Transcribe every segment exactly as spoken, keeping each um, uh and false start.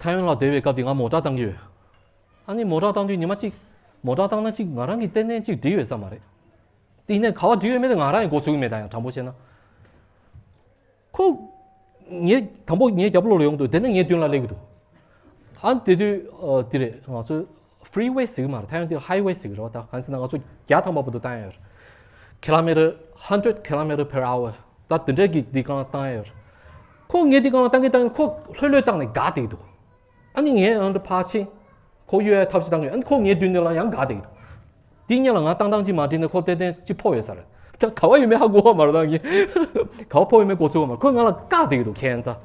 ཐའེ་ཝན་ལ་བསྡད་པའི་སྐབས་དེ་ང་མོ་ཊ་བཏང་གི་ཡོད། ཨ་ནི་མོ་ཊ་བཏང་དུས་ཉི་མ་གཅིག་མོ་ཊ་བཏང་ན་གཅིག་ང་རང་གི་ཏན་ཏན་གཅིག་འགྲིག་ཡོད་ས་མ་རེད། དེ་ནས་ག་བ་འགྲིག་ཡོད་མེད་དེ་ང་རང་ཡང་གོ་ཚུགས་མེད། ད་ཡང་དྲང་པོ་བཤད་ན། ཁོ། ངའི་དང་པོ་ངའི་རྒྱབ་ལོགས་ལ་ཡོང་འདུག་དེ་ནས་ངའི་མདུན་ལ་སླེབས་ཀྱི་འདུག་ཨ་དེ་དུས་ཨ་དེ་རེད། ང་ཚོ་ཧྥི་རི་ཝེ་ཟེར་གྱི་མ་རེད། ཐའེ་ཝན་དེ་ལ་ཧའི་ཝེ་ཟེར་གྱི་རེད་བ། ད་གང་ཟེར་ན་ང་ཚོ་བརྒྱ་ཐམ་པ་བར་དུ་བཏང་ཡ་ཡོད་རེད། ཁི་ལོ་མི་ཊར་hundred kilometer per hour ད་དེ་འདྲའི་གི་འདི་སྒང་ལ་བཏང་ཡ་ཡོད་རེད། ཁོ་ངའི་འདི་སྒང་ལ་བཏང་གི་བཏང་གི་ཁོ་ལྷོད་ལྷོད་བཏང་ནས་འགག་བསྡད་ཀྱི་འདུག་ཨ་ནི་ངས་ཨང་དུ་ཕར་ཕྱིན། ཁོ་གཡོལ་ཡ་ཐབས་ཤེས་བཏང་གི་ཡོད། ཨ་ནི་ཁོ་ངའི་མདུན་དེ་ལ་ཡང་འགག་བསྡད་ཀྱི་འདུག་དེ་གཉིས་ལ་ང་བཏང་སྟངས་ཅིག་མ་འགྲིག་ན་ཁོ་ཏན་ཏན་ཅིག་ཕོག་ཡོད་ས་རེད། ད་ག་བ་ཡོད་མེད་ཧ་གོ་བ་མ་རེད་ད་ངས། ག་བ་ཕོག་ཡོད་མེད་གོ་ཚུགས་པ་མ་རེད། ཁོ་ང་ལ་བཀག་བསྡད་ཀྱི་འདུག་ཁྱད་མཚར།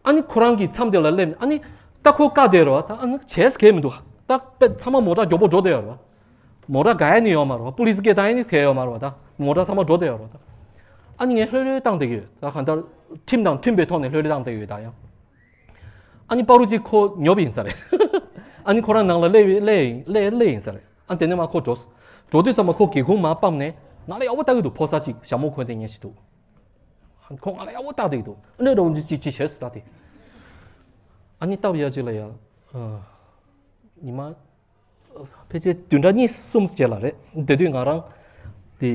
ཨ་ནི་ཁོ་རང་གི་མཚམས་དེ་ལ་སླེབས་ནས་ཨ་ནི་ད་ཁོ་བཀག་བསྡད་རེད་བ། ད་ཨ་ནི་བྱས་གལ་མི་འདུག་ད་དཔེ་ཚང་མ་མོ་ཊ་མགྱོགས་པོ་འགྲོ་བསྡད་ཡོད་རེད་བ། མོ་ཊ་འགག་ཡ་ནི་ཡོད་མ་རེད་བ། པུ་ལི་སི་སྐད་བཏང་ཡ་ནི་གལ་ཡོད་མ་རེད་བ། ད་མོ་ཊ་ཚང་མ་འགྲོ་བསྡད་ཡོད་རེད་བ། ད་ཨ་ནི་ངས་ལྷོད་ལྷོད་བཏང་བསྡད་ཀྱི་ཡོད། ད་གང་ལྟར་ཁྲིམས་དང་མཐུན་པའི་ཐོག་ནས་ལྷོད་ལྷོད་བཏང་བསྡད་ཀྱི་ཡོད་ད་ཡང་། ཨ་ནི་པ་རུ་གཅིག་ཁོ་ཉོབ་ཡིན་ས་རེད། ཨ་ནི་ཁོ་རང་ནང་ལ་སླེབས་སླེབས་ཡིན་སླེབས་སླེབས་ཡིན་ས་རེད། ཨ་དེ་ནས་མ་ཁོ་འགྲོ། འགྲོ་དུས་ཙམ་པ་ཁོ་སྒེའུ་ཁུང་མར་ཕབ་ནས་ང་ལ་ཡག་པོ་ལྟ་གི་འདུག་ཕོ་གསར་གཅིག་ཞྭ་མོ་གོན་བསྡད་མཁན་ཞིག་འདུག་ཁོ་ང་ལ་ཡག་པོ་ལྟ་བསྡད་ཀྱི་འདུག་ཨ་ནི་འདྲ་བོ་ཅིག་ཅིག་ཅིག་བྱས་སུ་ལྟ་དེ། ཨ་ནི་སྟབས་ཡག་ཅིག་ལ་ཡ། ཨ། ཉི་མ། ཕལ་ཆེར་བདུན་ཕྲག་གཉིས་གསུམ་རྗེས་ལ་རེད། དེ་དུས་ང་རང་དེ་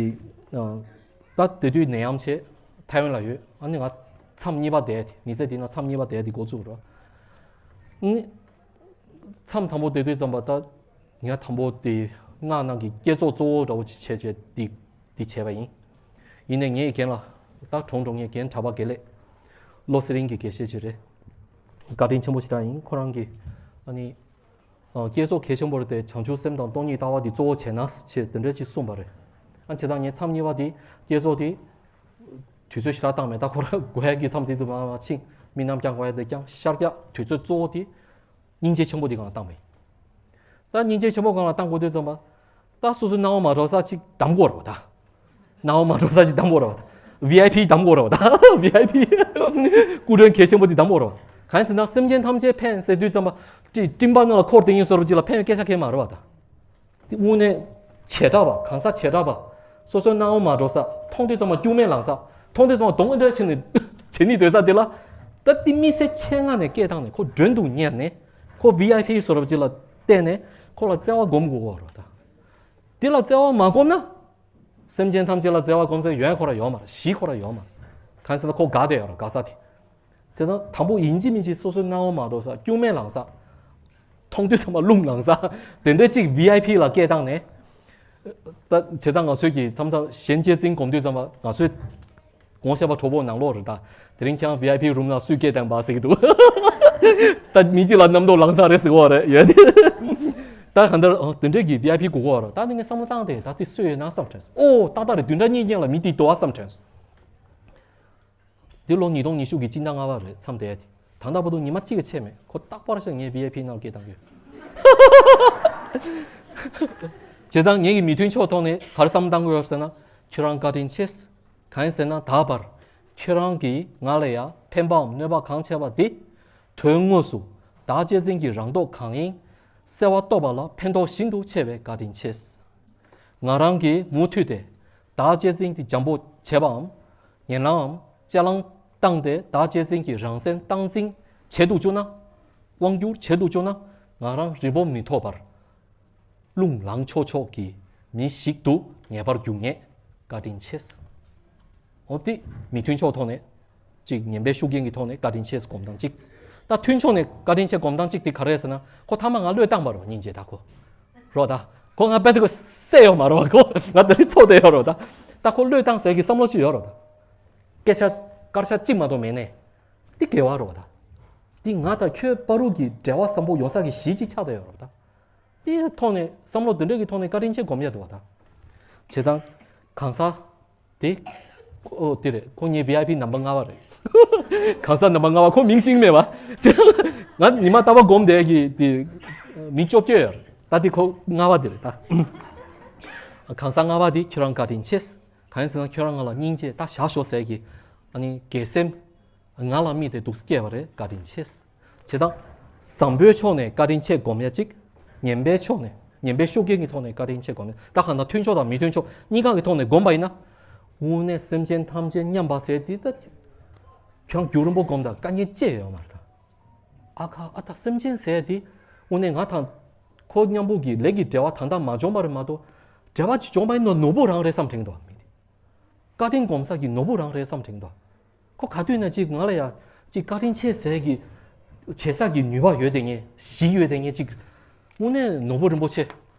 ཨ། ད་དེ་དུས་ནད་ཡམས་བྱས་ཐའེ་ཝན་ལ་ཡོད། ཨ་ནི་ང་མཚམས་གཉིས་པ་བསྡད་དེ་མི་ཚེ་འདི་ན་མཚམས་གཉིས་པ་བསྡད་དེ་འགོ་བཙུགས་རོགས། ཨ་ནི། མཚམས་དང་པོ་བསྡད་དུས་ཙམ་པ་ད་ང་དང་པོ་དེ་སྔགས་ནང་གི་བསྐྱེད་རྫོགས་གཙོ་བོ་འདྲ་བོ་ཅིག་བྱས་བྱས་འདི་འདི་བྱས་པ་ཡིན། ཡིན་ནའི་ངའི་རྒན་ལགས་ད་གྲོངས་འགྲོ་ངའི་རྒན་གྲྭ་པ་དགེ་ལེགས་བློ་གསེར་དབྱིངས་ཀྱི་དགེ་བཤེས་ཅིག་རེད། བཀའ་དྲིན་ཆེན་པོ་ཞེ་དྲག་ཡིན། ཁོ་རང་གིས་ཨ་ནི་ཨ་བསྐྱེད་རྫོགས་གལ་ཆེན་པོ་རེད་དེ་བྱང་ཆུབ་སེམས་དང་སྟོང་ཉིད་ལྟ་བ་འདི་གཙོ་བོ་བྱས་ན་ཞེས་དེ་འདྲ་ཅིག་གསུངས་པ་རེད། ཨ་བྱས་ཙང་ངས་མཚམས་གཉིས་པ་འདི་བསྐྱེད་རྫོགས་འདི། དུས་ཚོད་ཞེ་དྲག་བཏང་མེད། ད་ཁོ་ར་དགོས་ཡ་གི་མཚམས་དེ་དུ་མ་མ་ཕྱིན། མི་རྣམས་ཀྱང་དགོས་ཡ་དེ་ཀྱང་ཤར་རྒྱག་དུས་ཚོད་གཙོ་བོ་དེ་སྙིང་རྗེ་ཆེན་པོ་དེ་སྒང་ལ་བཏང་བས། ད་སྙིང་རྗེ་ཆེན་པོ་སྒང་ལ་བཏང་དགོས་དུས་ཙམ་པ། ད་སོ་སོའི་སྣང་བ་མ་འགྲོ་ས་ཅིག་གདམ་དགོས་རེད་བ་ད། སྣང་བ་མ་འགྲོ་ས་ཅིག་གདམ་དགོས་རེད་བ་ད། ཝི་ཨའི་ཕི་གདམ་དགོས་རེད་བ་ད། ཝི་ཨའི་ཕི། སྐུ་མགྲོན་གལ་ཆེན་པོ་དེ་གདམ་དགོས་རེད་བ། གང་ཡིན་ཟེར་ན་སེམས་ཅན་ཐམས་ཅད་ཕན་ཟེར་དུས་ཙམ་པ། སྤྲིན་པ་ནང་ལ་འཁོར་དེ་ཡིན་བཟོ་འདྲ་ཅིག་ལ་ཕན་པའི་སྐད་ཆ་གང་ཡང་མ་རེད་བ་ད། དེ་དངོས་གནས་བྱེ་བྲག་པ་གང་ཟག་བྱེ་བྲག་པ། སོ་སོའི་སྣང་བ་མ་འགྲོ་ས་མཐོང་དུས་ཙམ་པ་སྐྱུག་མེར་ལངས་ས་མཐོང་དུས་ཙམ་པ་གདོང་འདྲ་བྱས་ནས་བྱེད་ནི་སྡོད་ས་དེ་ལ། ད་དེ་དམིགས་བསལ་ཆེད་མངགས་ནས་སྐད་བཏང་ནས་ཁོ་མགྲོན་དུ་གཉེར་ནས་ཁོ་ཝི་ཨའི་ཕི་བཟོ་འདྲ་ཅིག་ལ་བལྟས་ནས་ཁོ་ལ་བརྩེ་བ་སྒོམ་དགོས་ཀྱི་རེད་ད། དེ་ལ་བརྩེ་བ་མ་སྒོམ་ན། སེམས་ཅན་ཐམས་ཅད་ལ་བརྩེ་བ་སྒོམ་ས་ཡོན་ཁོ་ར་ཡོད་མ་རེད། གཞི་ཁོ་ར་ཡོད་མ་རེད། གང་ཟེར་ན་ཁོ་དགའ་བསྡད་ཡོད་རེད་དགའ་ས་དེ། ཟེར་ན་དང་པོ་ཡིན་གཅིག་མིན་གཅིག་སོ་སོའི་སྣང་བ་མ་འགྲོ་ས་སྐྱུག་མེར་ལངས་ས། མཐོང་དུས་ཙམ་པ་རླུང་ལངས་ས། དེ་འདྲ་གཅིག་ཝི་ཨའི་ཕི་ལ་སྐད་བཏང་ནས། ད་བྱས་ཙང་ང་ཚོའི་གི་མཚམས་མཚམས་གཞན་གཅེས་འཛིན་སྒོམ་དུས་ཙམ་པ་ང་ཚོའི་གོང་བཤད་པ་གྲོགས་པོ་ནང་ལོགས་རེད་ད། དེ་རིང་ཁྱེད་རང་ཝི་ཨའི་ཕི་རུམ་ནང་སུས་སྐད་བཏང་པ་ཟེར་གི་འདུག་ད་མི་གཅིག་ལ་རྣམ་རྟོག་ལངས་ས་རེད་ཟེར་གོ་བ་རེད་ཡོད་དེ། ད་གང་ལྟར་ཨོ་དེ་འདྲའི་གི་ཝི་ཨའི་ཕི་དགོས་གོ་བ་རེད། ད་ནི་ངས་བསམ་བློ་བཏང་སྟེ་ད་དེ་སུས་ཡོད་ན་བསམ་དྲན་སོང་། ཨོ་ཏག་ཏག་རེད། བདུན་ཕྲག་གཉིས་རྐྱང་ལ་མི་དེ་འདུག་ཨ་བསམ་དྲན་སོང་། འདི་ལོ་ཉིས་སྟོང་ཉི་ཤུ་གི་སྤྱི་ཟླ་ལྔ་པ་རེད་མཚམས་དེ། ད་ལྟ་བར་དུ་ཉི་མ་གཅིག་གི་ཆད་མེད། ཁོ་རྟག་པར་ཤོག་ངས་ཝི་ཨའི་ཕི་ནང་སྐད་བཏང་ཡོད། བྱས་ཙང་ངེད་ཀྱི་མི་མཐུན་ཕྱོགས་ཐོག་ནས་ག་རེ་བསམ་བཏང་དགོས་ཡོད་ཟེར་ན། ཁྱོད་རང་བཀའ་དྲིན་ཆེ། གང་ཡིན་ཟེར་ན་ད་བར་ཁྱོད་རང་གིས་ང་ལ་ཡ་ཕན་པའམ་གནོད་པ་གང་བྱས་པ་དེ་དོན་དངོས་སུ་བདག་གཅེས་འཛིན་གྱི་རང་རྟོགས་གང་ཡིན་གསལ་བ་རྟོགས་པ་ལ་ཕན་ཐོགས་ཤིན་ཏུ་ཆེ་བས་བཀའ་དྲིན་ཆེ། ང་རང་གིས་མུ་མཐུད་དེ་བདག་གཅེས་འཛིན་གྱི་འཇམ་པོ་བྱེད་པའམ། ཡན་ལའམ་དཔྱད་གླེང་བཏང་སྟེ་བདག་གཅེས་འཛིན་གྱི་རང་སེམས་སྟངས་འཛིན་བྱེད་དུ་བཅུག་ན། དབང་བསྒྱུར་བྱེད་དུ་བཅུག་ན། ང་རང་རི་བོ་མི་ཐོག་པར་རླུང་ལངས་ཆོག་ཆོག་གི་མི་ཞིག་ཏུ་ངེས་པར་འགྱུར་ངེས། བཀའ་དྲིན་ཆེ། འོ་དེ་མི་མཐུན་ཕྱོགས་ཐོག་ནས་གཅིག་ངན་པའི་ཤུགས་རྐྱེན་གྱི་ཐོག་ནས་བཀའ་དྲིན་ཆེ་སྒོམ་སྟངས་གཅིག་ད་མཐུན་ཕྱོགས་ནས་བཀའ་དྲིན་ཆེ་སྒོམ་སྟངས་གཅིག་དེ་ག་རེ་རེད་ཟེར་ན། ཁོ་ཐ་མ་ང་བློས་བཏང་བ་རེད་བ། སྙིང་རྗེ་ད་ཁོ་རོ་ད། ཁོ་ང་དཔེ་དེ་ཁོ་སད་ཡོད་མ་རེད་བ། ཁོ་ང་དེ་རིང་ཚོགས་བསྡད་ཡོད་རེད་བ་ད། ད་ཁོ་བློས་བཏང་ཟེར་གྱི་བསམ་བློ་ཅིག་ཡོད་རེད་བ་ད། སྐད་ཆ་སྐར་ཆ་གཅིག་མ་གཏོགས་མེད་ནས། འདི་དགེ་བ་རེད་བ་ད། འདི་ང་དང་ཁྱོད་བར་དུ་གི་འབྲེལ་བ་བཟང་པོ་ཡོད་ས་གི་གཞི་གཅིག་ཆགས་བསྡད་ཡོད་རེད་བ་ད། དེའི་ཐོག་ནས་བསམ་བློ་འདི་འདྲ་གི་ཐོག་ནས་བཀའ་དྲིན་ཆེ་སྒོམ་ཡ་འདུག་བ་ད། བྱས་ཙང་། གང་ཟག་དེ། ཨོ་དེ་རེད། ཁོ་ངའི་ཝི་ཨའི་ཕི་ནམ་བར་ལྔ་པ་རེད། གང་ཟག་ནམ་བར་ལྔ་པ་ཁོ་མིང་ཤེས་ཀྱི་མེད་པ། ང་ཉི་མ་རྟག་པར་སྒོམ་བསྡད་ཀྱི་དེ། མི་བཅོ་བརྒྱད་ཡོད་རེད། ད་དེ་ཁོ་ལྔ་པ་དེ་རེད་ད། གང་ཟག་ལྔ་པ་དེ་ཁྱོད་རང་བཀའ་དྲིན་ཆེ། གང་ཡིན་ཟེར་ན་ཁྱོད་རང་ང་ལ་སྙིང་རྗེ་ད་བཞག་ཤོག་ཟེར་གྱི། ཨ་ནི་དགེ་སེམས། ང་ལ་དམིགས་ཏེ་འདུག་སྐྱེས་པ་རེད། བཀའ་དྲིན་ཆེ། བྱས་ཙང་། བཟང་པོའི་ཕྱོགས་ནས་བཀའ་དྲིན་ཆེ་སྒོམ་ཡ་གཅིག་ངན་པའི་ཕྱོགས་ནས་ངན་པའི་ཤུགས་རྐྱེན་གྱི་ཐོག་ནས་བཀའ་དྲིན་ཆེ་སྒོམ་ཡ་ད་གང་ལྟར་མཐུན་ཕྱོགས་དང་མི་མཐུན་ཕྱོགས་གཉིས་ཀ་གི་ཐོག་ནས་སྒོམ་པ་ཡིན་ན། དངོས་གནས་སེམས་ཅན་ཐམས་ཅད་མཉམ་པ་ཟེར་དེ་ད། ཁྱོད་རང་རྒྱུན་རིང་པོ་སྒོམ་དང་དཀའ་ངལ་ཅི་ཡང་ཡོད་མ་རེད་ད། ཨ་ཁ་ཨ་ད་སེམས་ཅན་ཟེར་དེ་དངོས་གནས་ང་དང་ཁོ་མཉམ་པོ་གི་ལས་ཀྱི་འབྲེལ་བ་ད་ལྟ་མ་བྱུང་བ་རེད་མ་གཏོགས། འབྲེལ་བ་ཅིག་བྱུང་བ་ཡིན་ན་ནོར་བུ་རང་རེད་བསམ་དྲན་གྱི་འདུག་མི་དེ། བཀའ་དྲིན་སྒོམ་ས་གི་ནོར་བུ་རང་རེད་བསམ་དྲན་གྱི་འདུག་ཁོ་ག་དུས་ན་ཅིག་ང་ལ་ཡ་ཅིག་བཀའ་དྲིན་ཆེ་ཟེར་གི་བྱེད་ས་གི་ནུས་པ་ཡོད་དེ་ངས་གཞི་ཡོད་དེ་ངས་ཅིག་དངོས་གནས་ནོར་བུ་རིན་པོ་ཆེ་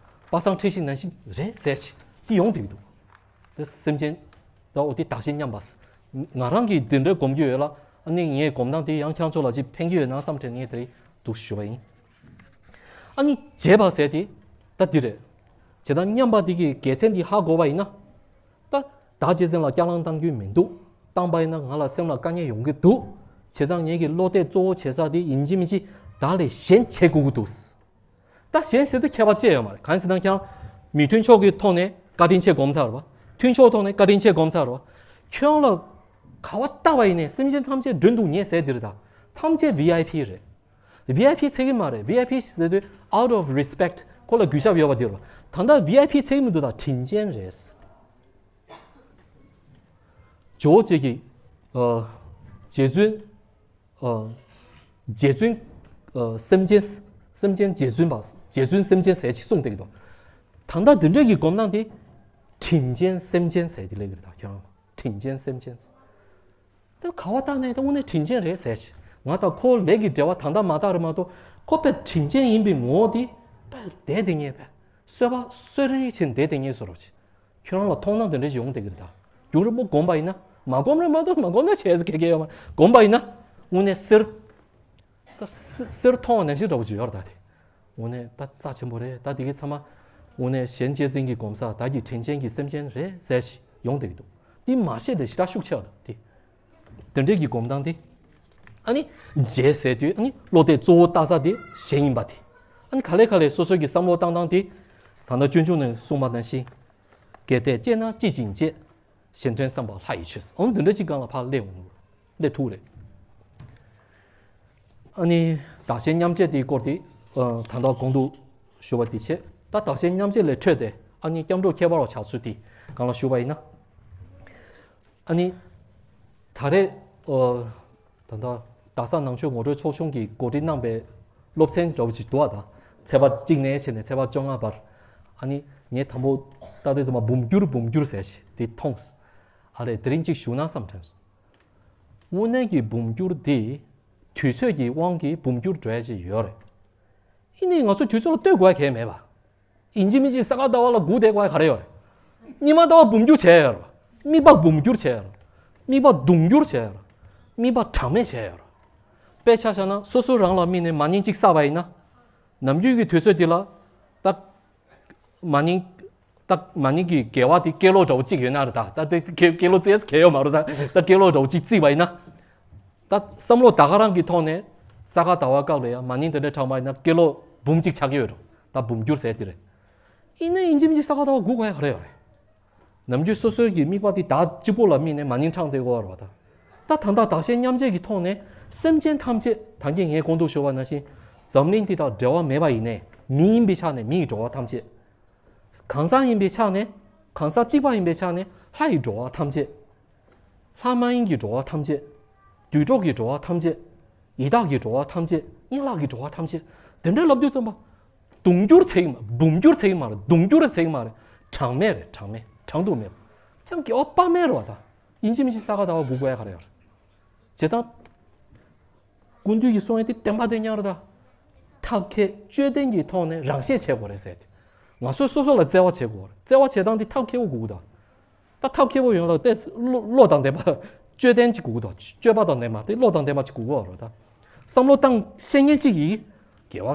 པ་སངས་ཁྲེ་ཞིག་ནང་བཞིན་རེད་ཟེར་ཞིག་དེ་ཡོང་བསྡད་ཀྱི་འདུག་དེ་སེམས་ཅན་ད་འོ་དེ་བདག་གཞན་མཉམ་པ། ང་རང་གིས་འདི་འདྲའི་སྒོམ་གྱི་ཡོད་ལ། ཨ་ནི་ངས་སྒོམ་སྟངས་དེ་ཡང་ཁྱེད་རང་ཚོ་ལ་ཅིག་ཕན་གྱི་ཡོད་ན་བསམ་དྲན་ངས་དེ་རིང་འདུག་ཞུ་བ་ཡིན། ཨ་ནི་བྱེད་པ་ཟེར་དེ་ད་འདི་རེད། བྱེད་སྟངས་མཉམ་པ་དེ་གི་དགེ་མཚན་དེ་ཧ་གོ་བ་ཡིན་ན། ད་བདག་གཅེས་འཛིན་ལ་སྐྱག་ལང་གཏང་རྒྱུ་མི་འདུག་བཏང་པ་ཡིན་ན་ང་ལ་སེམས་ལ་དཀའ་ངལ་ཡོང་གི་འདུག་བྱས་ཙང་ངེད་ཀྱི་བློ་གཏད་གཙོ་བོ་བྱེད་ས་དེ་ཡིན་གཅིག་མིན་གཅིག་བདག་ལས་གཞན་བྱེད་དགོས་ཀྱི་འདུག་ད་གཞན་ཟེར་དུས་ཁྱད་པར་ཅི་ཡོད་མ་རེད། གང་ཡིན་ཟེར་ན་ཁྱེད་རང་མི་མཐུན་ཕྱོགས་ཀྱི་ཐོག་ནས་བཀའ་དྲིན་ཆེ་སྒོམ་ཚར་བ། མཐུན་ཕྱོགས་ཐོག་ནས་བཀའ་དྲིན་ཆེ་སྒོམ་ཚར་བ། ཁྱོད་རང་ལ་ག་བ་ལྟ་བ་ཡིན་ནས་སེམས་ཅན་ཐམས་ཅད་མགྲོན་དུ་ཉེ་ཟེར་དེ་རེད། ད་ཐམས་ཅད་བི་ཨའི་པི་རེད། བི་ཨའི་པི་ཚད་ཀྱི་མ་རེད། བི་ཨའི་པི་ཟེར་དུས་out of respect ཁོ་ལ་གུས་ཞབས་ཡོད་པ་དེ་རེད། ད་ལྟ་བི་ཨའི་པི་ཚད་ཀྱི་མི་འདུག་ད་དྲིན་ཅན་རེད། ཇོ་བོ་རྗེ་གིས་ཨ་རྗེ་བཙུན་ཨ་རྗེ་བཙུན་ཨ་སེམས་ཅན་སེམས་ཅན་རྗེ་བཙུན་པ་རྗེ་བཙུན་སེམས་ཅན་ཟེར་ཅིག་གསུངས་བསྡད་ཀྱི་འདུག་ད་ལྟ་འདི་འདྲ་གི་སྒོམ་སྟངས་དེ་དྲིན་ཅན་སེམས་ཅན་ཟེར་གྱི་ལབ་ཀྱི་རེད། ད་ཁྱོད་རང་དྲིན་ཅན་སེམས་ཅན་ཟེར། ད་ག་བ་བལྟས་ནས་ད་དངོས་གནས་དྲིན་ཅན་རེད་ཟེར་ཞིག་ང་དང་ཁོ་ལས་ཀྱི་འབྲེལ་བ་ད་ལྟ་མ་བལྟས་རེད་མ་གཏོགས། ཁོ་དཔེ་དྲིན་ཅན་ཡིན་པའི་ངོ་བོ་དེ་དཔེ་བསྡད་དེ་ངས་དཔེ་གསོད་པ་གསོད་རེས་བྱེད་བསྡད་དེ་ངས་བཟོ་རོགས་བྱེད། ཁྱོད་རང་ལ་མཐོང་སྣང་དེ་འདྲ་ཞིག་ཡོང་བསྡད་ཀྱི་རེད། ད་རྒྱུན་རིང་པོ་སྒོམ་པ་ཡིན་ན། མ་སྒོམ་རེད་མ་གཏོགས། མ་སྒོམ་ན་བྱས་ཟེར་གེ་གེ་ཡོད་མ་རེད། སྒོམ་པ་ཡིན་ན་དངོས་གནས་གསེར་ད་གསེར་གསེར་མཐོང་བ་ནང་བཞིན་འདྲ་པོ་ཞིག་ཡོད་རེད། ད་དེ་དངོས་གནས་ད་རྩ་ཆེན་པོ་རེད། ད་དེ་གའི་ཚང་མ་དངོས་གནས་གཞན་གཅེས་འཛིན་གྱི་སྒོམ་ས་བདག་གི་དྲིན་ཅན་གྱི་སེམས་ཅན་རེད་ཟེར་ཞིག་ཡོང་བསྡད་ཀྱི་འདུག་དེ་མ་ཤེས་དེ་ཞེ་དྲག་ཤུགས་ཆེ་བ་དང་དེ། དེ་འདྲས་ཀྱི་སྒོམ་སྟངས་དེ། ཨ་ནི་རྗེ་ཟེར་དུས་ཨ་ནི་བློ་གཏད་གཙོ་བོ་ལྟ་ས་དེ་གཞན་ཡིན་པ་དེ། ཨ་ནི་ག་ལེ་ག་ལེ་སོ་སོ་གི་བསམ་བློ་བཏང་སྟངས་དེ། ད་ལྟ་སྤྱོད་འཇུག་ནས་གསུངས་པ་ནང་བཞིན། དགེ་དེས་གཅེས་ན་གཅེས་ཅིང་གཅེས། གཞན་དོན་བསམ་པ་ལྷ་ཡི་ཆོས། འོ་འདི་འདྲ་ཅིག་སྒང་ལ་ཕར་སླེབས་འོང་། སླེབས་ཐུབ་རེད། ཨ་ནི་བདག་གཞན་མཉམ་བརྗེ་དེའི་སྐོར་དེ་ཨ་ད་ལྟ་གོང་དུ་ཞུ་བ་དེ་བྱས། ད་བདག་གཞན་མཉམ་བརྗེ་ལས་འཕྲོས་ཏེ་ཨ་ནི་སྐྱབས་འགྲོ་ཁྱད་པར་བ་བྱ་ཚུལ་དེ་སྒང་ལ་ཞུ་བ་ཡིན་ན། ཨ་ནི་ད་རེས་ཨ་ད་ལྟ་རྡ་ས་ནང་ཆོས་ངོ་སྤྲོད་ཚོགས་ཆུང་གིས་གོ་སྒྲིག་གནང་པའི་སློབ་ཚན་འདྲ་བོ་ཞིག་འདུག་བ། ད་ཚེས་པ་གཅིག་ནས་བྱས་ནས་ཚེས་པ་བཅོ་ལྔ་བར། ཨ་ནི་ངས་དང་པོ་ལྟ་དུས་ཙམ་པ་འབུམ་འགྱུར་འབུམ་འགྱུར་ཟེར་ཞིག་དེ་མཐོང་། ཨ་རེ་དེ་རིང་གཅིག་ཞུ་ན་བསམ་དྲན་སོང་། དངོས་གནས་ཀྱི་འབུམ་འགྱུར་འདི་དུས་ཚོད་ཀྱི་དབང་གིས་འབུམ་འགྱུར་འགྲོ་ཡ་ཅིག་ཡོད་རེད། ཡིན་ནའི་ང་ཚོ་དུས་ཚོད་ལ་ལྟོས་དགོས་ཡ་གང་ཡང་མེད་པ། ཡིན་གཅིག་མིན་གཅིག་ས་ག་ཟླ་བ་ལ་སྒུག་བསྡད་དགོས་ཡ་ག་རེ་ཡོད་རེད། ཉི་མ་ཟླ་བ་འབུམ་འགྱུར་བྱས་ཡོད་རེད། དམིགས་པ་འབུམ་འགྱུར་བྱས་ཡོད་རེད། དམིགས་པ་དུང་འགྱུར་བྱས་ཡོད་རེད། དམིགས་པ་གྲངས་མེད་བྱས་ཡོད་རེད། དཔེ་ཆ་བཞག་ན་སོ་སོ་རང་ལ་དམིགས་ནས་མ་ནིང་གཅིག་བསགས་པ་ཡིན་ན། ནམ་རྒྱུན་གྱི་དུས་ཚོད་འདི་ལ་ད་མ་ནིང་། ད་མ་ནིང་གི་དགེ་བ་དེ་སྐྱེས་ལོ་འདྲ་བོ་གཅིག་ཡོད་ན་རེད། ད་ད་དེ་སྐྱེས་སྐྱེས་ལོ་རྩིས་གལ་ཡོད་མ་རེད། ད་ད་སྐྱེས་ལོ་འདྲ་བོ་གཅིག་བརྩིས་པ་ཡིན་ན། ད་བསམ་བློ་ད་ག་རང་གི་ཐོག་ནས་ས་ག་ཟླ་བ་སྐབས་ལ་ཡང་མ་ནིང་དེ་འདྲ་དྲངས་པ་ཡིན་ན་སྐྱེས་ལོ་འབུམ་གཅིག་ཆགས་ཀྱི་ཡོད་འགྲོ། ད་འབུམ་འགྱུར་ཟེར་དེ་རེད། ཡིན་ན་ཡིན་གཅིག་མིན་གཅིག་ས་ག་ཟླ་བ་སྒུག་དགོས་ཡ་ག་རེ་ཡོད་རེད། ནམ་རྒྱུན་སོ་སོའི་གི་དམིགས་པ་དེ་བདག་གཅིག་པོ་ལ་དམིགས་ནས་མ་ནིང་དྲངས་བསྡད་ཀྱི་ཡོད་རེད་པ། ད་ད་ད་ལྟ་བདག་གཞན་མཉམ་བརྗེ་གི་ཐོག་ནས་སེམས་ཅན་ཐམས་ཅད། ད་གིན་ངས་གོང་དུ་ཞུས་པ་ནང་བཞིན། འཛམ་གླིང་འདི་དང་འབྲེལ་བ་མེད་པ་ཡིན་ནའི་མི་ཡིན་པའི་ཆ་ནས་མི་ཡི་འགྲོ་བ་ཐམས་ཅད། གང་ཟག་ཡིན་པའི་ཆ་ནས། གང་ཟག་གཅིག་པ་ཡིན་པའི་ཆ་ནས་ལྷ་ཡི་འགྲོ་བ་ཐམས་ཅད། ལྷ་མ་ཡིན་གྱི་འགྲོ་བ་ཐམས་ཅད། དུད་འགྲོ་གི་འགྲོ་བ་ཐམས་ཅད། ཡི་དྭགས་ཀྱི་འགྲོ་བ་ཐམས་ཅད། ཡན་ལག་གི་འགྲོ་བ་ཐམས་ཅད། དེ་འདྲ་ལབ་དུས་ཙམ་པ། དུང་འགྱུར་ཚད་ཀྱི་མ། འབུམ་འགྱུར་ཚད་ཀྱི་མ་རེད། དུང་འགྱུར་ཚད་ཀྱི་མ་རེད། གྲངས་མེད་རེད། གྲངས་མེད། གྲངས་དུ་མེད་པ། ཡང་དགེ་བ་དཔག་མེད་རེད་པ། ད་ཡིན་གཅིག་མིན་གཅིག་ས་ག་ཟླ་བ་སྒུག་དགོས་ཡ་ག་རེ་ཡོད་རེད། བྱེད་སྟངས། ཀུན་འདུས་ཀྱི་གསུང་ཡ་དེ་བདེན་པ་བདེན་ཡ་རེད་ད། ཐབས་མཁས་དཔྱོད་ལྡན་གྱི་ཐོག་ནས་རང་བཤད་བྱེད་དགོས་རེད་ཟེར་ཏེ། ང་ཚོས་སོ་སོ་ལ་བརྩེ་བ་བྱེད་དགོས་རེད། བརྩེ་བ་བྱེད་སྟངས་དེ་ཐབས་མཁས་པོ་དགོས་ཀྱི་ད། ད་ཐབས་མཁས་པོ་ཡོང་ལ་ཏེ་བློ་བློ་དང་ལྡན་པ། དཔྱོད་ལྡན་ཅིག་དགོས་ཀྱི་ད། དཔྱོད་པ་དང་ལྡན་པ་དེ་བློ་དང་ལྡན་པ་ཅིག་དགོས་ཀྱི་རེད་ད། བསམ་བློ་བཏང་ཤེས་མཁན་ཅིག་གིས། དགེ་བ་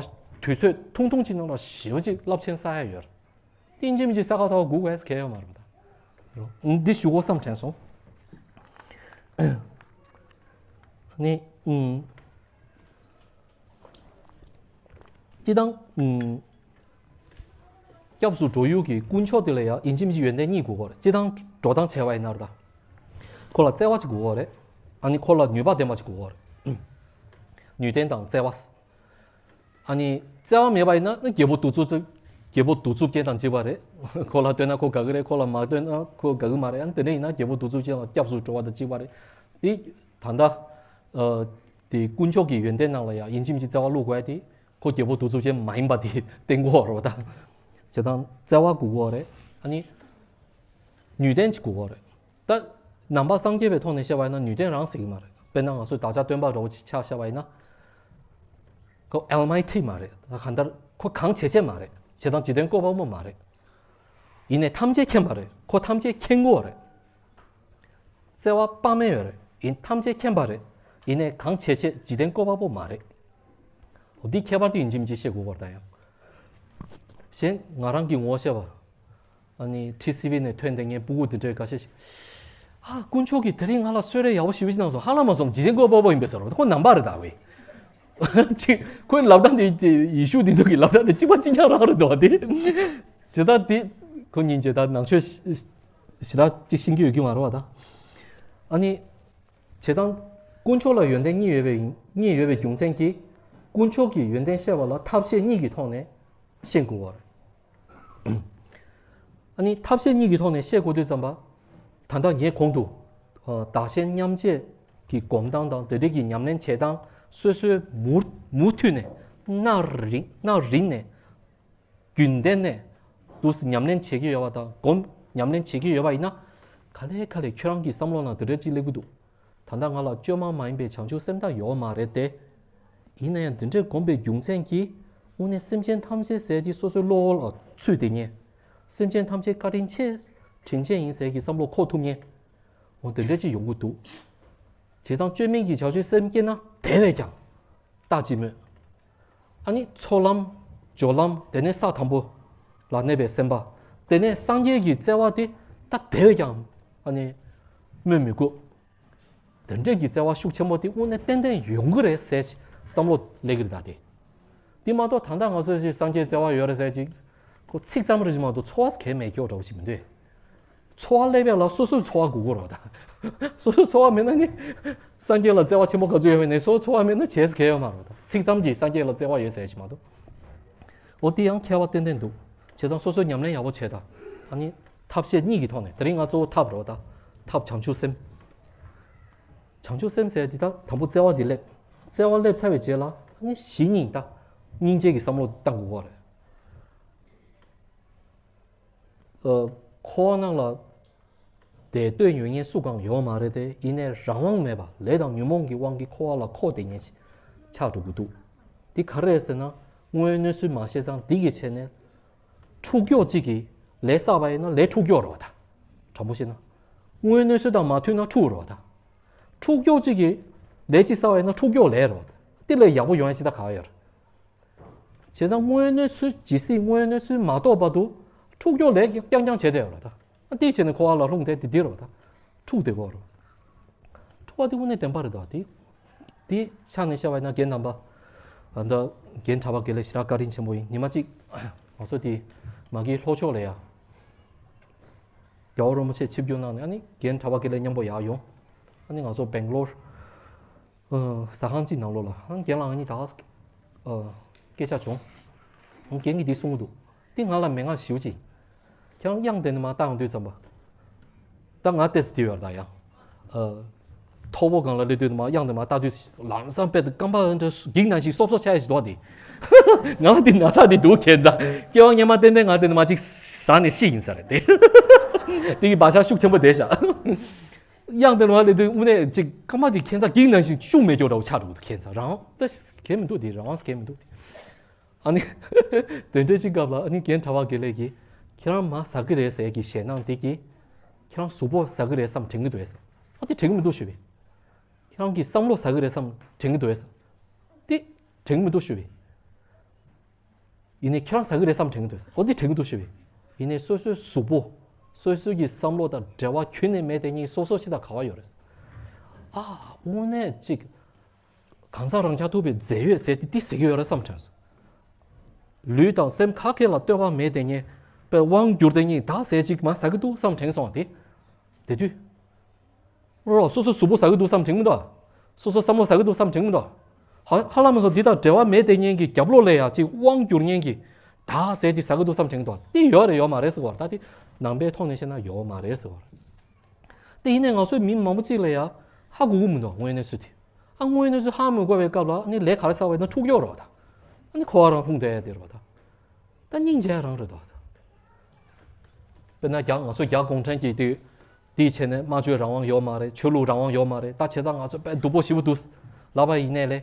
དུས་ཚོད་ཐུང་ཐུང་ཅིག་ནང་ལ་ཞེ་པོ་ཅིག་རླབས་ཆེན་བསགས་ཡ་ཡོད་རེད། དེ་ཡིན་གཅིག་མིན་གཅིག་ས་ག་ཟླ་བ་སྒུག་དགོས་ཡ་གལ་ཡོད་མ་རེད་པ་ད། འདི་ཞུ་དགོས་བསམ་དྲན་སོང་། ནི། ཨུམ། སྤྱིར་བཏང་། ཨུམ། སྐྱབས་སུ་འགྲོ་ཡུལ་གྱི་དཀོན་མཆོག་དེ་ལ་ཡང་ཡིན་གཅིག་མིན་གཅིག་ཡོན་ཏན་གཉིས་དགོས་ཀྱི་རེད། སྤྱིར་བཏང་འགྲོ་སྟངས་བྱས་པ་ཡིན་ན་རེད་ད། ཁོ་ལ་བརྩེ་བ་ཅིག་དགོས་ཀྱི་རེད། ཨ་ནི་ཁོ་ལ་ནུས་པ་ལྡན་པ་ཅིག་དགོས་ཀྱི་རེད། ནུས་ལྡན་དང་བརྩེ་བ། ཨ་ནི་བརྩེ་བ་མེད་པ་ཡིན་ན་ནི་རྒྱལ་པོ་གདུག་རྩུབ་ཅིག་རྒྱལ་པོ་གདུག་རྩུབ་ཅན་དང་གཅིག་པ་རེད། ཁོ་ལ་ལྟོས་ན་ཁོ་དགའ་གི་རེད། ཁོ་ལ་མ་ལྟོས་ན་ཁོ་དགའ་གི་མ་རེད། ཨ་ནི་དེ་འདྲ་ཡིན་ན་རྒྱལ་པོ་གདུག་རྩུབ་ཅན་ལ་སྐྱབས་སུ་འགྲོ་བ་དང་གཅིག་པ་རེད། དེ་ད་ལྟ། ཨ། དེ་དཀོན་མཆོག་གི་ཡོན་ཏན་ནང་ལ་ཡང་ཡིན་གཅིག་མིན་གཅིག་བརྩེ་བ་བླུག་དགོས་ཡ་དེ་ཁོ་རྒྱལ་པོ་གདུག་རྩུབ་ཅན་མ་ཡིན་པ་དེ་བསྟན་དགོས་རེད་པ་ད། བྱས་ཙང་བརྩེ་བ་དགོས་ཀྱི་ཡོད་རེད། ཨ་ནི་ནུས་ལྡན་ཅིག་དགོས་ཀྱི་ཡོད་རེད། ད་ནང་པ་སངས་རྒྱས་པའི་ཐོག་ནས་བཤད་པ་ཡིན་ན་ནུས་ལྡན་རང་ཟེར་གྱི་མ་རེད། དཔེར་ན་ང་ཚོས་བདག་ཅག་སྟོན་པ་འདྲ་བོ་ཅིག་ཆ་བཞག་པ་ཡིན་ན། ཁོ་ཨལ་མའི་ཊི་མ་རེད། ད་གང་ལྟར་ཁོ་གང་བྱེད་བྱེད་མ་རེད། བྱས་ཙང་འཇིག་རྟེན་བཀོད་པ་པོ་མ་རེད། ཡིན་ནའི་ཐམས་ཅད་མཁྱེན་པ་རེད། ཁོ་ཐམས་ཅད་མཁྱེན་གྱི་ཡོད་རེད། བརྩེ་བ་དཔག་མེད་ཡོད་རེད། ཡིན་ཐམས་ཅད་མཁྱེན་པ་རེད། ཡིན་ནའི་གང་བྱེད་བྱེད་འཇིག་རྟེན་བཀོད་པ་པོ་མ་རེད། འོ་འདི་ཁྱད་པར་དེ་ཡིན་གཅིག་མིན་གཅིག་ཤེས་དགོས་པ་རེད་ད་ཡང་། གཞན་ང་རང་གི་ངོ་ཤེས་པ། ཨ་ནི་ཊི་སི་ཝི་ནས་ཐོན་བསྡད་མཁན་སྤུ་གུ་འདི་འདྲས་འགའ་ཤས་ཤིག་ཧ། དཀོན་མཆོག་གིས་དེ་རིང་ང་ལ་གསོལ་རས་ཡག་པོ་ཞེ་པོ་ཅིག་གནང་སོང་། ཧ་ལམ་མ་སོང་། འཇིག་རྟེན་བཀོད་པ་པོ་ཡིན་པས་ཟེར་བ་ཁོ་ནང་པ་རེད་ད་ཝེ། ཅིག་ཁོའི་ལབ་སྟངས་དེ་ཡེ་ཤུ་འདི་ཚོ་གི་ལབ་སྟངས་དེ་གཅིག་པ་གཅིག་རྐྱང་རང་རེད་འདུག་བ་དེ། ཇི་ལྟར་དེ་ཁོ་ཉིན་ཇི་ལྟར་ནང་ཆོས་ཞི་ཞི་རག་ཅིག་ཤེས་ཀྱི་ཡོད་ཀྱི་མ་རེད་བ་ད། ཨ་ནི། བྱས་ཙང་། དཀོན་མཆོག་ལ་ཡོན་ཏན་གཉིས་ཡོད་པའི་གཉིས་ཡོད་པའི་རྒྱུ་མཚན་གྱིས། དཀོན་མཆོག་གི་ཡོན་ཏན་བཤད་པ་ལ་ཐབས་ཤེས་གཉིས་ཀྱི་ཐོག་ནས་ཤེས་དགོས་པ་རེད། ཨ་ནི་ཐབས་ཤེས་གཉིས་ཀྱི་ཐོག་ནས་ཤེས་དགོས་དུས་ཙམ་པ། ད་ལྟ་ངས་གོང་དུ། ཨ། བདག་གཞན་མཉམ་བརྗེ་གི་སྒོམ་སྟངས་དང་དེ་འདྲ་གི་ཉམས་ལེན་བྱེད་སྟངས་སོ་སོའི་མུ་མུ་མཐུད་ནས་གནའ་རིང་གནའ་རིང་ནས། རྒྱུན་ལྡན་ནས་འདུག་སེ་ཉམས་ལེན་བྱེད་ཀྱི་ཡོད་པ་དང་སྒོམ་ཉམས་ལེན་བྱེད་ཀྱི་ཡོད་པ་ཡིན་ན། ག་ལེ་ག་ལེ་ཁྱོད་རང་གི་བསམ་བློ་ནང་དེ་འདྲ་ཅིག་སླེབས་ཀྱི་འདུག་ད་ལྟ་ང་ལ་བཅོས་མ་མ་ཡིན་པའི་བྱང་ཆུབ་སེམས་དག་ཡོད་མ་རེད་དེ། ཡིན་ན་ཡང་འདི་འདྲའི་སྒོམ་པའི་རྒྱུ་མཚན་གྱིས་དངོས་གནས་སེམས་ཅན་ཐམས་ཅད་ཟེར་དེ་སོ་སོའི་བློ་ལ་ཚུད་དེ་ཉེ། སེམས་ཅན་ཐམས་ཅད་བཀའ་དྲིན་ཆེ། དྲིན་ཅན་ཡིན་ཟེར་གྱི་བསམ་བློ་འཁོར་ཐུབ་ཉེ། འོ་དེ་འདྲ་ཅིག་ཡོང་གི་འདུག་བྱས་ཙང་བཅོས་མིན་གྱི་བྱང་ཆུབ་སེམས་སྐྱེས་ན་དེ་བས་ཀྱང་། རྟག་ཅིག་སྨོས། ཨ་ནི་ཚོགས་ལམ། སྦྱོར་ལམ། དེ་ནས་ས་དང་པོ་ལ་གནས་པའི་སེམས་དཔའ། དེ་ནས་སངས་རྒྱས་ཀྱི་བརྩེ་བ་དེ་ད་དེ་བས་ཀྱང་ཨ་ནི་སྨོས་མི་དགོས། དེ་འདྲས་ཀྱི་བརྩེ་བ་ཤུགས་ཆེན་པོ་དེ་དངོས་གནས་ཏན་ཏན་ཡོང་གི་རེད་ཟེར་བསམ་བློ་སླེབས་ཀྱི་རེད་ད་དེ། དེ་མ་གཏོགས་ད་ལྟ་ང་ཚོས་ཅིག་སངས་རྒྱས་བརྩེ་བ་ཡོད་རེད་ཟེར་ཅིག་ཁོ་ཚིག་ཙམ་རེ་ཞིག་མ་གཏོགས་ཚོར་བ་གས་མེད་སྐྱོ་འདྲ་བོ་ཞིག་མི་འདུག་ཚོར་བ་སླེབས་ཡག་ལ་སོ་སོའི་ཚོར་བ་དགོས་ཀྱི་རེད་ད། སོ་སོའི་ཚོར་བ་མེད་ན་ནི། སངས་རྒྱས་ལ་བརྩེ་བ་ཆེན་པོ་ག་ཚོད་ཡོད་མེད་ནི་སོ་སོའི་ཚོར་བ་མེད་ན་བྱས་ས་གས་ཡོད་མ་རེད་ད། ཚིག་ཙམ་གྱིས་སངས་རྒྱས་ལ་བརྩེ་བ་ཡོད་ཟེར་ཞིག་མ་གཏོགས། འོ་དེ་ཡང་ཁྱད་པར་ཏན་ཏན་འདུག་བྱས་ཙང་སོ་སོའི་ཉམས་ལེན་ཡག་པོ་བྱས་ད། ཨ་ནི། ཐབས་ཤེས་གཉིས་ཀྱི་ཐོག་ནས་དེ་རིང་ང་གཙོ་བོ་ཐབས་རེད་ད། ཐབས་བྱང་ཆུབ་སེམས། བྱང་ཆུབ་སེམས་ཟེར་འདི་ད་དང་པོ་བརྩེ་བ་འདི་སླེབས། བརྩེ་བ་སླེབས་ཚར་བའི་རྗེས་ལ་ཨ་ནི་གཞི་སྙིང་ད། སྙིང་རྗེ་གི་བསམ་བློ་བཏང་དགོས་པ་རེད། ཨ། འཁོར་བ་ནང་ལ་བསྡད་འདོད་ཡོད་མཁན་སུ་གང་ཡོད་མ་རེད་དེ། ཡིན་ནའི་རང་དབང་མེད་པ་ལས་དང་ཉོན་མོངས་ཀྱི་དབང་གིས་འཁོར་བ་ལ་འཁོར་བསྡད་མཁན་ཞིག་ཆགས་འགྲོ་གི་འདུག་འདི་ག་རེ་རེད་ཟེར་ན། དངོས་ཡོད་གནས་ཚུལ་མ་ཤེས་ཙང་འདི་གི་ཆེད་ནས། འཁྲུག་སྐྱོག་གཅིག་གིས་ལས་བསགས་པ་ཡིན་ན་ལས་འཁྲུག་སྐྱོག་རེད་བ་ད། དྲང་པོ་བཤད་ན། དངོས་ཡོད་གནས་ཚུལ་དང་མ་མཐུན་ན་འཁྲུག་རེད་བ་ད། འཁྲུག་སྐྱོག་གཅིག་གིས་ལས་གཅིག་བསགས་པ་ཡིན་ན་འཁྲུག་སྐྱོག་ལས་རེད་བ་ད། འདི་ལས་ཡག་པོ་ཡོང་ཡ་ཅི་ད་ག་ཡོད་རེད། བྱས་ཙང་དངོས་ཡོད་གནས་ཚུལ་ཇི་སྲིད་དངོས་ཡོད་གནས་ཚུལ་མ་རྟོགས་བར་དུ་འཁྲུག་སྐྱོག་ལས་རྐྱང་རྐྱང་བྱས་བསྡད་ཡོད་རེད་ད། ཨ་དེའི་ཆེད་ནས་འཁོར་བ་ལ་ལྷུང་སྟེ་དེ་འདི་རེད་ད། འཁྲུག་བསྡད་ཀྱི་ཡོད་རེད། འཁྲུག་པ་དེ་དངོས་གནས་བདེན་པ་རེད་ད་དེ། དེ་ཆ་ནས་བཤད་པ་ཡིན་ན་རྒན་དམ་པ། ཨ་ད། རྒན་གྲྭ་པ་དགེ་ལེགས་ཞེ་དྲག་བཀའ་དྲིན་ཆེན་པོ་ཡིན། ཉི་མ་གཅིག་ང་ཚོ་དེ་མ་གི་ལྷོ་ཕྱོགས་ལ་ཡ། རྒྱལ་བ་རིན་པོ་ཆེ་ཆིབས་བསྒྱུར་གནང་ནས་ཨ་ནི་རྒན་གྲྭ་པ་དགེ་ལེགས་མཉམ་པོ་ཡར་ཡོང་། ཨ་ནི་ང་ཚོ་སྦེང་ལོར། ཨ། ཟ་ཁང་གཅིག་ནང་ལོགས་ལ་ཨ་རྒན་ལགས་ཨ་ནི་ད། ཨ། སྐད་ཆ་བྱུང་། ཨ་རྒན་གྱིས་འདི་གསུང་གི་འདུག་འདི་ང་ལ་མན་ངག་ཞེ་པོ་ཅིག་ཁྱེད་རང་གཡང་དེ་ནས་མར་ལྟ་ཡོང་དུས་ཙམ་པ། ད་ང་ལྟས་སུ་དེ་ཡོད་ད་ཡང་། ཨ། ཐོག་པོ་སྒང་ལ་སླེབས་དུས་མར་གཡང་དེ་མར་ལྟ་དུས་ལམ་སང་དཔེ་དེ་རྐང་པ་འདྲ་སྒེག་ནང་བཞིན་སོབ་སོབ་ཆགས་ཡ་ཞིག་འདུག་དེ། ང་ལ་འདི་ན་ཚ་འདི་འདུག་ཁྱེད་ཚ། སྐྱེ་བ་སྔོན་མ་ཏན་ཏན་ང་དེ་ནས་མར་ཅིག་ཟ་ནས་ཤི་ཡིན་ས་རེད་དེ། དེ་གི་བག་ཆགས་ཤུགས་ཆེན་པོ་བསྡད་ཤག་གཡང་དེ་ནས་མར་སླེབས་དུས་དངོས་གནས་ཅིག་རྐང་པ་དེ་ཁྱེད་ཚ་སྒེག་ནང་བཞིན་ཤུགས་མེད་སྐྱོ་འདྲ་བོ་ཆགས་འགྲོ་གི་འདུག་ཁྱེད་ཚ་རང་ད་གལ་མི་འདུག་དེ་རང་དབང་གལ་མི་འདུག་དེ། ཨ་ནི། དེ་འདྲའི་ཅིག་སྐབས་ལ་ཨ་ནི་རྒན་གྲྭ་པ་དགེ་ལེགས་ཀྱིས། ཁྱེད་རང་མར་ཟ་གི་རེད་ཟེར་གྱི་ཞེད་སྣང་དེ་གིས། ཁྱེད་རང་གཟུགས་པོ་ཟ་གི་རེད་བསམ་དྲན་གྱི་འདུག་ཨེ་ཟེར། ཨ་དེ་དྲན་གྱི་མི་འདུག་ཞུས་པས། ཁྱེད་རང་གི་བསམ་བློ་ཟ་གི་རེད་བསམ་དྲན་གྱི་འདུག་ཨེ་ཟེར། དེ་དྲན་གྱི་མི་འདུག་ཞུས་པས། ཡིན་ནའི་ཁྱེད་རང་ཟ་གི་རེད་བསམ་དྲན་གྱི་འདུག་ཨེ་ཟེར། ཨ་དེ་དྲན་གྱི་འདུག་ཞུས་པས། ཡིན་ནའི་སོ་སོའི་གཟུགས་པོ། སོ་སོའི་གི་བསམ་བློ་དང་འབྲེལ་བ་ཁྱོན་ནས་མེད་དེ་ཉིད་སོ་སོ་ཅི་དང་ག་བ་ཡོད་རེད་ཟེར། ཨ་དངོས་གནས་ཅིག་གང་ཟག་རང་རྐྱ་ཐུབ་པའི་རྫས་ཡོད་ཟེར་དེ་ཏི་ཟེར་གྱི་ཡོད་རེད་བསམ་དྲན་སོང་། ལུས་དང་སེམས་ག་གེ་ལ་ལྟོས་པ་མེད་དེ་ཉིད་པའི་དབང་བསྒྱུར་དེ་ཉིད་ད་ཟེར་ཅིག་མ་ཟ་གི་འདུག་བསམ་དྲན་སོང་དེ། དེ་དུས། རོ་སོ་སོ་གཟུགས་པོ་ཟ་གི་འདུག་བསམ་དྲན་གི་མི་འདུག་སོ་སོ་བསམ་བློ་ཟ་གི་འདུག་བསམ་དྲན་གི་མི་འདུག་ཧ་ཧ་ལམ་སོ་འདི་དང་འབྲེལ་བ་མེད་དེ་ཉིད་ཀྱི་རྒྱབ་ལོགས་ལ་ཡ་ཅིག་དབང་བསྒྱུར་མཁན་གྱི་ད་ཟེར་དེ་ཟ་གི་འདུག་བསམ་དྲན་གི་འདུག་དེ་ཡོད་རེད་ཡོད་མ་རེད་ཟེར་བ་རེད། ད་དེ་ནང་པའི་ཐོག་ནས་བཤད་ན་ཡོད་མ་རེད་ཟེར་བ་རེད། དེ་ཡིན་ནའི་ང་ཚོའི་མི་མང་པོ་གཅིག་ལ་ཡ་ཧ་གོ་གི་མི་འདུག་དངོས་གནས་ཚུལ་དེ། ཨ་དངོས་གནས་སུ་ཧ་མི་གོ་བའི་སྐབས་ལ་ཨ་ནི་ལས་ག་རེ་བསགས་པ་ཡིན་ན་འཁྲུག་ཡོད་རེད་བ་ད། ཨ་ནི་འཁོར་བ་རང་ལྷུང་བསྡད་དེ་རེད་བ་ད། ད་སྙིང་རྗེ་རང་རེད་དོ། དཔེར་ན་རྒྱ་ང་ཚོ་རྒྱ་གུང་ཁྲན་གྱི་དུས་དེའི་ཆེད་ནས་སྨྲ་བརྗོད་རང་དབང་ཡོད་མ་རེད། ཆོས་ལུགས་རང་དབང་ཡོད་མ་རེད། ད་བྱས་ཙང་ང་ཚོ་དཔེ་སྡུག་པོ་ཞེ་པོ་འདུག་ལབ་པ་ཡིན་ནའི་ལས།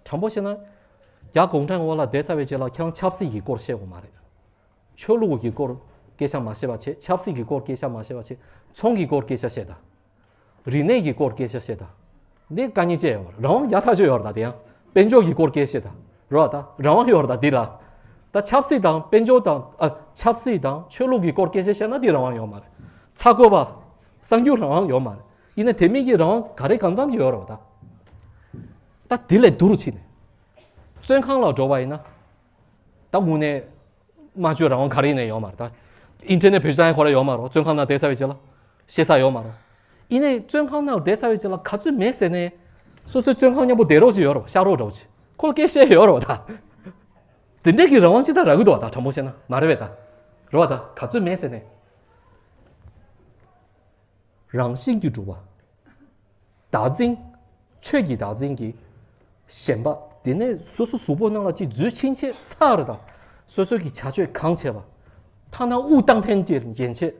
དྲང་པོ་བཤད་ན། རྒྱ་གུང་ཁྲན་འོག་ལ་བསྡད་ཚར་བའི་རྗེས་ལ་ཁྱེད་རང་ཆབ་སྲིད་ཀྱི་སྐོར་བཤད་དགོས་མ་རེད། ཆོས་ལུགས་ཀྱི་སྐོར་སྐད་ཆ་མ་བཤད་པ་བྱས། ཆབ་སྲིད་ཀྱི་སྐོར་སྐད་ཆ་མ་བཤད་པ་བྱས། ཚོང་གི་སྐོར་སྐད་ཆ་བཤད་དང་། རིག་གནས་ཀྱི་སྐོར་སྐད་ཆ་བཤད་དང་། འདི་དཀའ་ངལ་ཅི་ཡང་མ་རེད། རང་དབང་ཡག་ཐག་ཆོད་ཡོད་རེད་ད། དེ་ཡང་དཔལ་འབྱོར་གྱི་སྐོར་སྐད་ཆ་བཤད་དང་། རེད་བ་ད། རང་དབང་ཡོད་རེད་ད་འདི་ལ། ད་ཆབ་སྲིད་དང་དཔལ་འབྱོར་དང་ཨ་ཆབ་སྲིད་དང་ཆོས་ལུགས་ཀྱི་སྐོར་སྐད་ཆ་བཤད་ན་འདི་རང་དབང་ཡོད་མ་རེད། ཚ་དགོས་པ་གསང་རྒྱུ་རང་དབང་ཡོད་མ་རེད། ཡིན་ན་དེ་མིན་གྱི་རང་དབང་ག་རེ་གང་འཚམ་ཅིག་ཡོད་རེད་བ་ད། ད་འདི་ལས་སྡུག་རུ་ཕྱིན་ནས། བཙོན་ཁང་ལ་འགྲོ་བ་ཡིན་ན། ད་དངོས་གནས། སྨྲ་བརྗོད་རང་དབང་ག་རེ་ཡིན་ནའི་ཡོད་མ་རེད་ད། ཨིན་ཊར་ནེཊ་བེད་སྤྱོད་བཏང་ཡ་ཁོ་རང་ཡོད་མ་རེད། བཙོན་ཁང་ནང་བསྡད་ཚར་བའི་རྗེས་ལ། བཤད་ས་ཡོད་མ་རེད། ཡིན་ནའི་བཙོན་ཁང་ནང་བསྡད་ཚར་བའི་རྗེས་ལ་ག་ཚོད་མེད་ཟེར་ནའི། སོ་སོའི་བཙོན་ཁང་མཉམ་པོ་བསྡད་རོགས་ཅིག་ཡོད་རེད་བ། ཤག་རོགས་འདྲ་བོ་ཅིག་ཁོ་ལ་སྐད་བཤད་ཡོད་རེད་བ་ད། དེ་འདྲས་ཀྱི་རང་དབང་ཅིག་ད་རག་གི་འདུག་བ་ད། དྲང་པོ་བཤད་ན་མ་རེད་བས་ད། རེད་བ་ད། ག་ཚོད་མེད་ཟེར་ནའི། རང་བཞིན་གྱིས་གྲུབ་པ། བདག་འཛིན། ཆོས་ཀྱི་བདག་འཛིན་གྱིས་ཞེན་པ། དེ་ནས་སོ་སོ་གཟུགས་པོ་ནང་ལ་ཅིག་འཛུལ་ཕྱིན་ཆད་ཚར་དང་། སོ་སོ་གི་བྱ་སྤྱོད་གང་བྱས་པ། ཐ་ན་དབུགས་བཏང་ཐེངས་ཅིག་རྗེན་ཆད།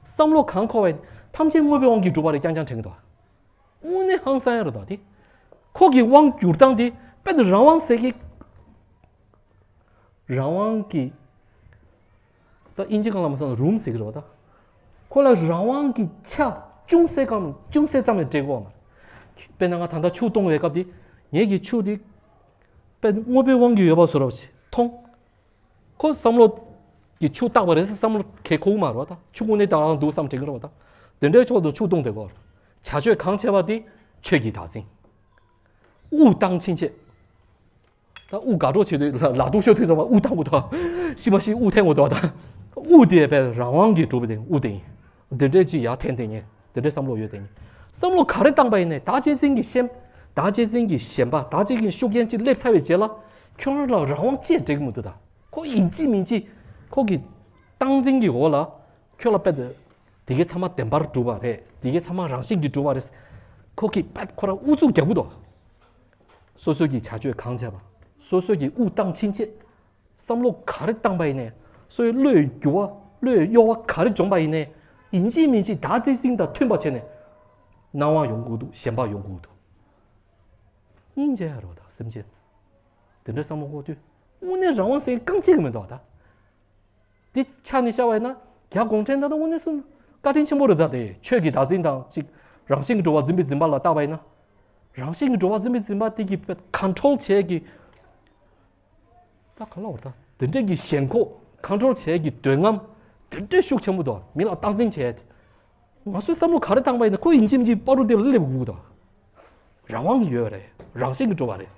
བསམ་བློ་གང་འཁོར་བ་ཐམས་ཅད་དངོས་པོའི་དབང་གིས་གྲུབ་པ་རེད་རྐྱང་རྐྱང་དྲན་གྱི་འདུག་དངོས་གནས་ཧང་སང་ཡ་རེད་ད་དེ། ཁོ་གི་དབང་བསྒྱུར་སྟངས་དེ་དཔེ་རང་དབང་ཟེར་གི་རང་དབང་གི། ད་ཨིན་ཇི་སྒང་ལ་མ་སོང་རུམ་ཟེར་གི་རེད་བ་ད། ཁོ་ལ་རང་དབང་གི་ཆ་ཅུང་ཟད་ཀྱང་ཅུང་ཟད་ཙམ་ཡང་སྤྲད་དགོས་མ་རེད། དཔེར་ན་ང་ད་ལྟ་ཆུ་གཏོང་བའི་སྐབས་དེ། ངེད་ཀྱི་ཆུ་དེ། དཔེ་དངོས་པོའི་དབང་གིས་ཡོད་པ་བཟོ་འདྲ་ཞིག་མཐོང་། ཁོ་བསམ་བློ་གི་ཆུ་བཏགས་པ་རེད་ཟེར་བསམ་བློ་གལ་ཁོ་མ་རེད་བ་ད། ཆུ་དངོས་གནས་བཏགས་རང་འདུག་བསམ་དྲན་གི་རེད་བ་ད། དེ་འདྲའི་ཕྱོགས་དུ་ཆུ་གཏོང་བསྡད་དགོས་རེད། བྱ་སྤྱོད་གང་བྱས་པ་དེ་ཆོས་ཀྱི་བདག་འཛིན། དབུགས་བཏང་ཕྱིན་ཆད། ད་དབུགས་དགག་སྒྲུབ་བྱེད་དུས་ལ་ལ་དུག་ཤོར་དུས་ཙམ་པ་དབུགས་བཏང་དགོས་དང་། ཤི་མ་ཤི་དབུགས་འཐེན་དགོས་དང་། དབུགས་དེ་དཔེ་རང་དབང་གིས་གྲུབ་པ་དེ་དབུགས་དེ་ཡིན། དེ་འདྲའི་ཅིག་ཡར་འཐེན་དེ་ཉེ། དེ་འདྲའི་བསམ་བློ་ཡོད་དེ་ཉེ། བསམ་བློ་ག་རེ་བཏང་པ་ཡིན་ནའི་བདག་གཅེས་འཛིན་གྱི་ཞེན། བདག་གཅེས་འཛིན་གྱི་ཞེན་པ། བདག་གཅེས་ཀྱི་ཤུགས་རྐྱེན་ཅིག་སླེབས་ཚར་བའི་རྗེས་ལ། ཁྱོད་རང་ལ་རང་དབང་ཅིག་འགྲིག་གི་མི་འདུག་ད། ཁོ་ཡིན་གཅིག་མིན་གཅིག་ཁོ་གི་སྟངས་འཛིན་གྱི་འོག་ལ། ཁྱོད་ལ་དཔེ་དེ། དེ་གའི་ཚང་མ་བདེན་པར་གྲུབ་པ་རེད། དེ་གའི་ཚང་མ་རང་བཞིན་གྱིས་གྲུབ་པ་རེད། ཁོ་གི་དཔེ་ཁོ་རང་ཨུ་ཚུགས་རྒྱག་གི་འདུག་སོ་སོ་གི་བྱ་སྤྱོད་གང་བྱས་པ། སོ་སོ་གི་དབུགས་བཏང་ཕྱིན་ཆད། བསམ་བློ་ག་རེ་བཏང་པ་ཡིན་ནའི། སོ་སོའི་བློའི་འགྱུར་བ། བློའི་གཡོ་བ་ག་རེ་བྱུང་པ་ཡིན་ནའི། ཡིན་གཅིག་མིན་གཅིག་བདག་གཅེས་འཛིན་དང་མཐུན་པ་བྱས་ནས། སྣང་བ་ཡོང་གི་འདུག་ཞེན་པ་ཡོང་གི་འདུག་སྙིང་རྗེ་ཡ་རེད་བ་ད་སེམས་ཅན། དེ་འདྲའི་བསམ་བློ་འཁོར་དུས། དངོས་གནས་རང་དབང་ཟེར་རྐང་གཅིག་གི་མི་འདུག་བ་ད། དེ་ཆ་ནས་བཤད་པ་ཡིན་ན། རྒྱ་གུང་ཁྲན་ད་ལྟ་དངོས་གནས་སུ་བཀའ་དྲིན་ཆེན་པོ་རེད་ད། དེ་ཆོས་ཀྱི་བདག་འཛིན་དང་གཅིག་རང་བཞིན་གྱིས་གྲུབ་པ་འཛིན་པའི་འཛིན་པ་ལ་བལྟས་པ་ཡིན་ན། རང་བཞིན་གྱིས་གྲུབ་པ་འཛིན་པའི་འཛིན་པ་དེ་གི་ཀོན་ཊོལ་བྱེད་ཀྱི། ད་ག་ལ་བར་ད། དེ་འདྲས་ཀྱི་ཞེན་ཁོག་ཀོན་ཊོལ་བྱེད་ཀྱི་འདོད་རྔམ། དེ་འདྲས་ཤུགས་ཆེན་པོ་འདུག་མི་ལ་སྟངས་འཛིན་བྱེད། ང་ཚོས་བསམ་བློ་ག་རེ་བཏང་པ་ཡིན་ན་ཁོ་ཡིན་གཅིག་མིན་གཅིག་བར་དུ་དེ་ལ་སླེབས་དགོས་ཀྱི་འདུག་རང་དབང་ཡོད་རེད། རང་བཞིན་གྱིས་གྲུབ་པ་རེད།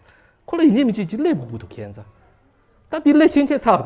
ཁོ་ལ་ཡིན་གཅིག་མིན་གཅིག་ཅིག་སླེབས་དགོས་ཀྱི་འདུག་ཁྱེད་ཚ། ད་དེ་སླེབས་ཕྱིན་ཆད་ཚར་བ་དང་།